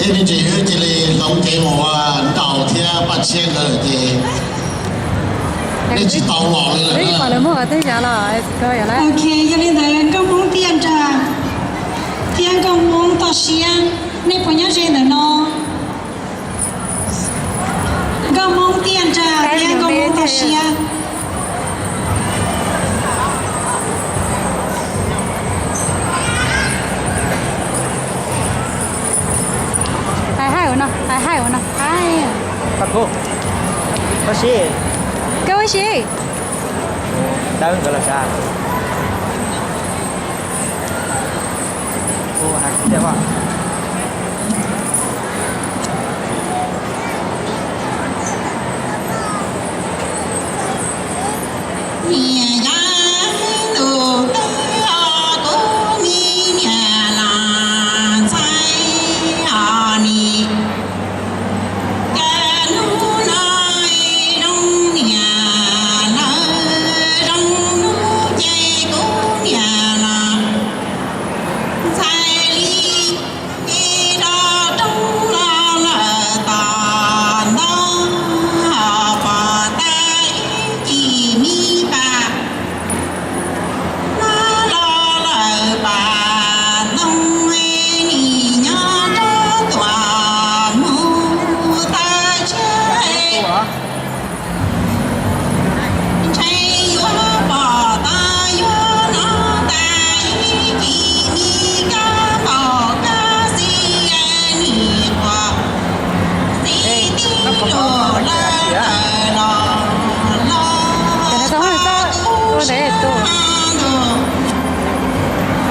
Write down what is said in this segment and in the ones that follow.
Tej me ntsis wb cia li hloov cev mus ua Nraus thiab Paj Tshiab nkawd ces nej tsis tau los li lawm. Ok, yog li ntawd nkauj Hmoob Tiaj Nrag thiab nkauj Hmoob Toj Siab, nej puas nyob ze ntawm no? Nkauj Hmoob Tiaj Nrag thiab nkauj Hmoob Toj Siab. Hais haij ua no, hais haij ua no. Koj ua si. Niam yau tus tub os, kuv me niam los ntxhais os nim. Cas hnub no zoo niam lawv zoo hnub ces kuv niam los ntxhais li. Ib rov roob los lawm tom ntoj, pom tag ib cim me pas, mab los lawm pas ntoo, nim nyob rau tuam mus tawm tshiab. Ntshe yuav pom tau yuav hnov tas ib cim me kab npaum kab xi, nim quas xi tij luag lawv tawm los los txog kuv sab ntuj.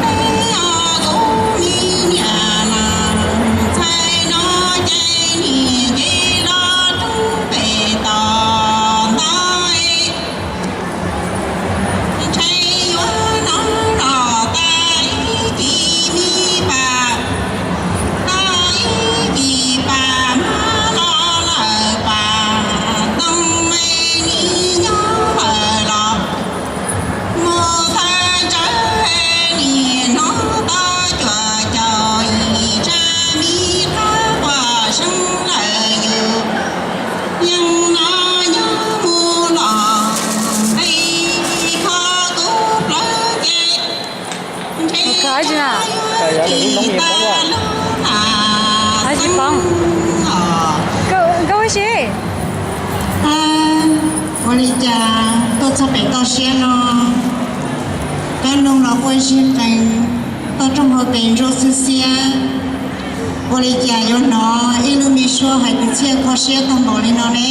Peb os kuv me niam los ntxhais no ces nim ces los roob pem tom ntoj. Ntshe yuav hnov los tas ib cim me pas, tas ib cim pas mab los lawm pas ntoo, nim nyob lawm los mus txog tsawv, nim hnov tau cuam caum yim tsa me qab quas seeb lawm yus yeej no nyob mus los nqi kho kuv plawv ces. Ntshe yuav tsis tas lub tas xeeb os. Koj ua si. Ua li cas tuaj txog pem toj siab no, kab noog los quaj zig qees, toj roob hauv pes ntsuab xiab xiab. Ua li cas yuav hnov ib lub me suab hais kwv txhiaj kho siab tag npaum li no ne?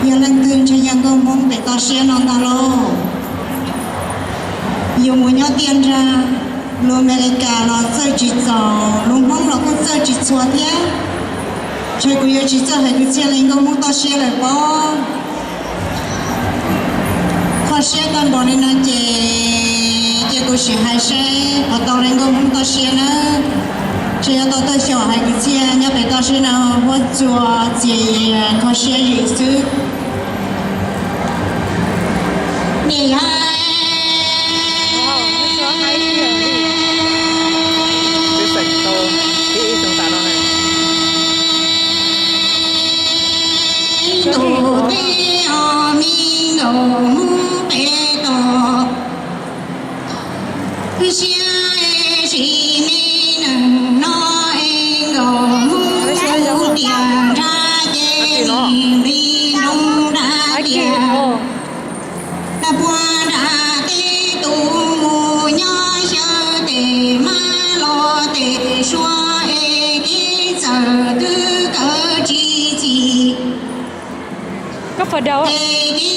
Yog leej twg ntshe yog nkauj Hmoob pem toj siab no ntag lauj. Yus mus nyob tiaj nrag, lus Amelikas los txawj tsis txaus, lus Hmoob los kuj txawj tsis txhua thiab. Ntshe kuv yuav tsis txawj hais kwv txhiaj li nkauj Hmoob toj siab lawm pob. Kho siab tag npaum li no ces cia kuv sim hais seb puas tau li nkauj Hmoob toj siab nawb. Ntshe yuav tau tuaj xyaum hais kwv txhiaj nyob pem toj siab no, huab txua txias yias kho siab zim xwb. Niam yau, ntuj teb os, me nkauj Hmoob pem toj siab, sis me neeg no es nkauj Hmoob tiaj nrag ces nqi nroo nrag tiaj. Puag nram tej tus mus nyob xyaw tes mab los tes suav es kev txawm twb kawg tsis txim. Ces kev